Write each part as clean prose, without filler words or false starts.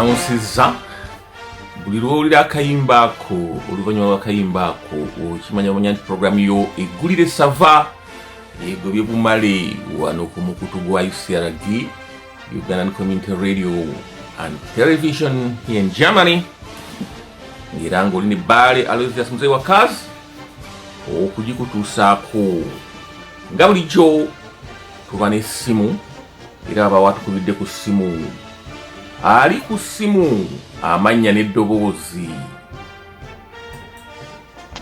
Nkulamusizza. Buli lwowulira akayimba ako, oluvannyuma lw'akayimba ako okimanya omanya nti puroguramu yo Eggulire Sava egobye bumale wano ku mukutu gwa UCRD, Ugandan Community Radio and Television here in Germany, era ng'oli ne Bbaale Aloysius Mzee Wakazi okugikutuusaako. Nga bulijjo tuba n'essimu, era aba watukubidde ku ssimu, ali ku ssimu, amannya n'eddoboozi.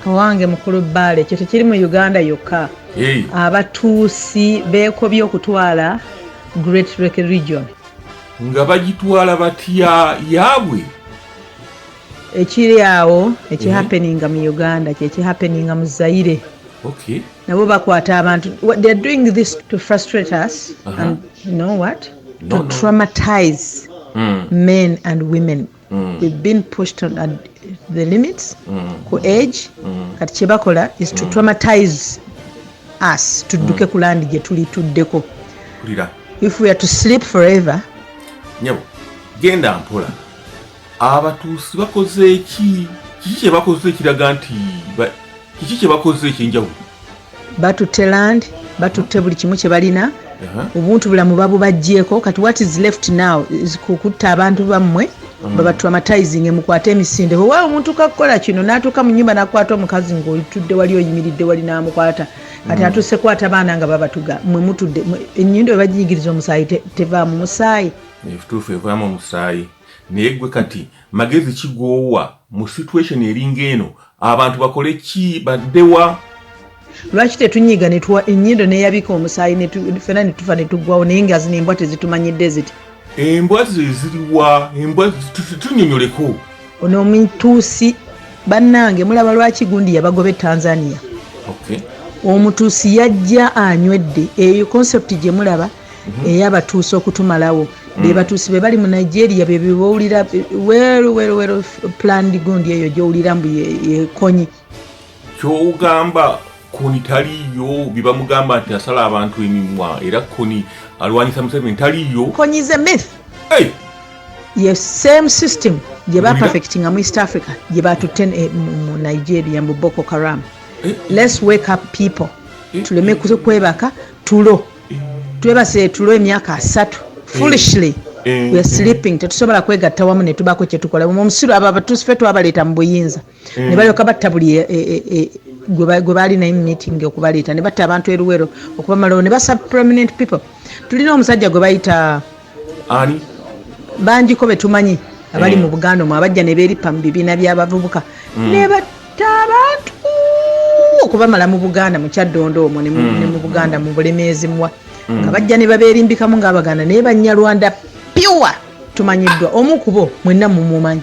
Owange mukulu Bbaale, ekyo tekiri mu Uganda yokka. Hey. Abatuusi beekobye okutwala Great Lake Region. Nga bagitwala batya yaabwe? Ekiri awo ekihappeninga mu Uganda kyekihappeninga mu Zaire. Nabo bakwata abantu. They are doing this to frustrate us and you know what? No, to no. traumatize men and women. We've been pushed on at the limits ku age. Kati kyebakola is to traumatize us tudduke ku land gye tuli tuddeko. Mpulira. If we are to sleep forever. Nyabo, genda mpola. Abatuusi bakoze eki? Kiki kye bakoze ekiraga nti kiki kye bakoze ekyenjawulo? Batutte land, batutte buli kimu kye balina. Obuntu bulamu babubaggyeko. Kati what is left now is kukutta abantu bammwe, babatraumatizing, mukwate emisinde. Owa omuntu kakukola kino n'atuuka mu nyumba n'akwata omukazi ng'otudde wali, oyimiridde wali, n'amukwata. Kati atuuse kwata baana nga babatuga, mwe mutudde. Ennyindo bwe bagiyigiriza omusaayi tevaamu musaayi. Ekituufu evaamu omusaayi. Naye gwe kati magezi kigoowa mu situation eringa eno, abantu bakole ki? Baddewa? Lwaki tetunyiga netuwa ennyindo neyabika omusaayi, fena netufa netuggwawo? Naye nga zino embwa tezitumanyidde ziti. Embwa ze ziriwa? Embwa tunyonyoleko. Ono omutuusi, bannange, mulaba lwaki gundi yabagoba e Tanzania. Omutuusi yajja anywedde eyo concept gye mulaba ey'abatuusi okutumalawo. Be batuusi be bali mu Nigeria, be bebowulira well well well planned gundi eyo gyowulira mbu yekonyi. Kyogamba Koni taliiyo? Bye bamugamba nti asala abantu emimwa, era Koni alwanyisa Museveni, taliiyo? Kony is a myth. Hey! Ye same system gye Wulira. baperfectinga mu East Africa gye batutte mu Nigeria mu Boko Haram. Let's wake up, people. Tuleme kwebaka tulo. Twebase tulo emyaka 30 foolishly. We are sleeping. Tetusobola kwegatta wamu ne tubaako kyetukola. Omusiru abo abatuusi ffe twabaleeta mu buyinza ne balyoka batta buli gwe baali naye mu meeting okubaleeta, ne batta abantu eruwero okubamalawo, ne basa prominent people. Tulina omusajja gwe bayita Ani? Bangiko betumanyi abali mu Buganda omwo, abajja ne beeripa mu bibiina by'abavubuka ne batta abantu okubamala mu Buganda, mu Kyaddondo omwo ne mu Buganda, mu Bulemeezi mwa, nga bajja ne babeerimbikamu ng'Abaganda, naye Banyarwanda pure. Tumanyiddwa omu ku bo, mwenna mumumanyi.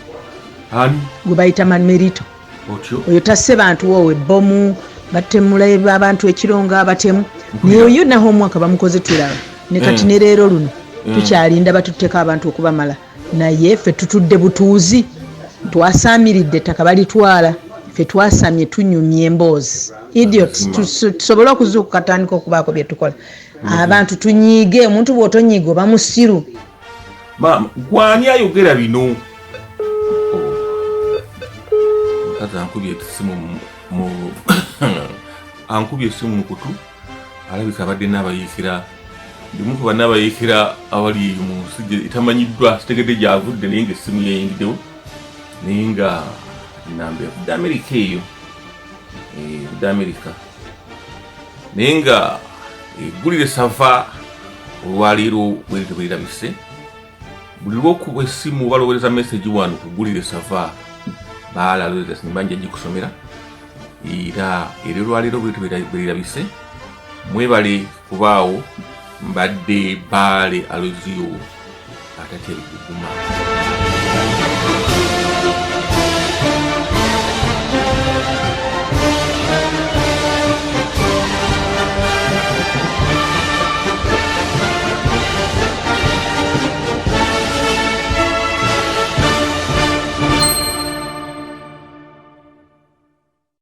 Ani? Gwe bayita Mamerito. Otyo. Oyo tasse bantu wowe bomu, batemula abantu ekiro nga abatemu, naye oyo naho omwaka bamukoze tulaba ne kati ne leero luno tukyalinda batutteko abantu okubamala. Naye ffe tutudde butuuzi, twasaamiridde ettaka balitwala, ffe twasamye tunyumya emboozi. Idiots. Tusobole okuzuukuka, tandika okubaako bye tukola. Abantu tunyiige. Omuntu bw'otonyiiga oba musiru. Maama, gwani ayogera bino? Oh. Mukazi ankubye esimu ankubye esimu mu kutu, alabika abadde n'abayiikira. Ndimu ku bannabayiikira abali eyo mu nsi gye etamanyiddwa, sitegedde gyavudde, naye ng'essimu yeyingiddewo, naye nga namba evudde Amerika eyo. Evudde Amerika. Naye nga Eggulire Sava olwaleero bweri tebwerabise. Buli lwokuba essimu oba lwowereza message wano ku Ggulire Sava, baala nimba nja gikusomera. Era olwaleero bweri tebwerabise. Mwebale kubaawo. Mbadde Baale Alozio atatya biguguma.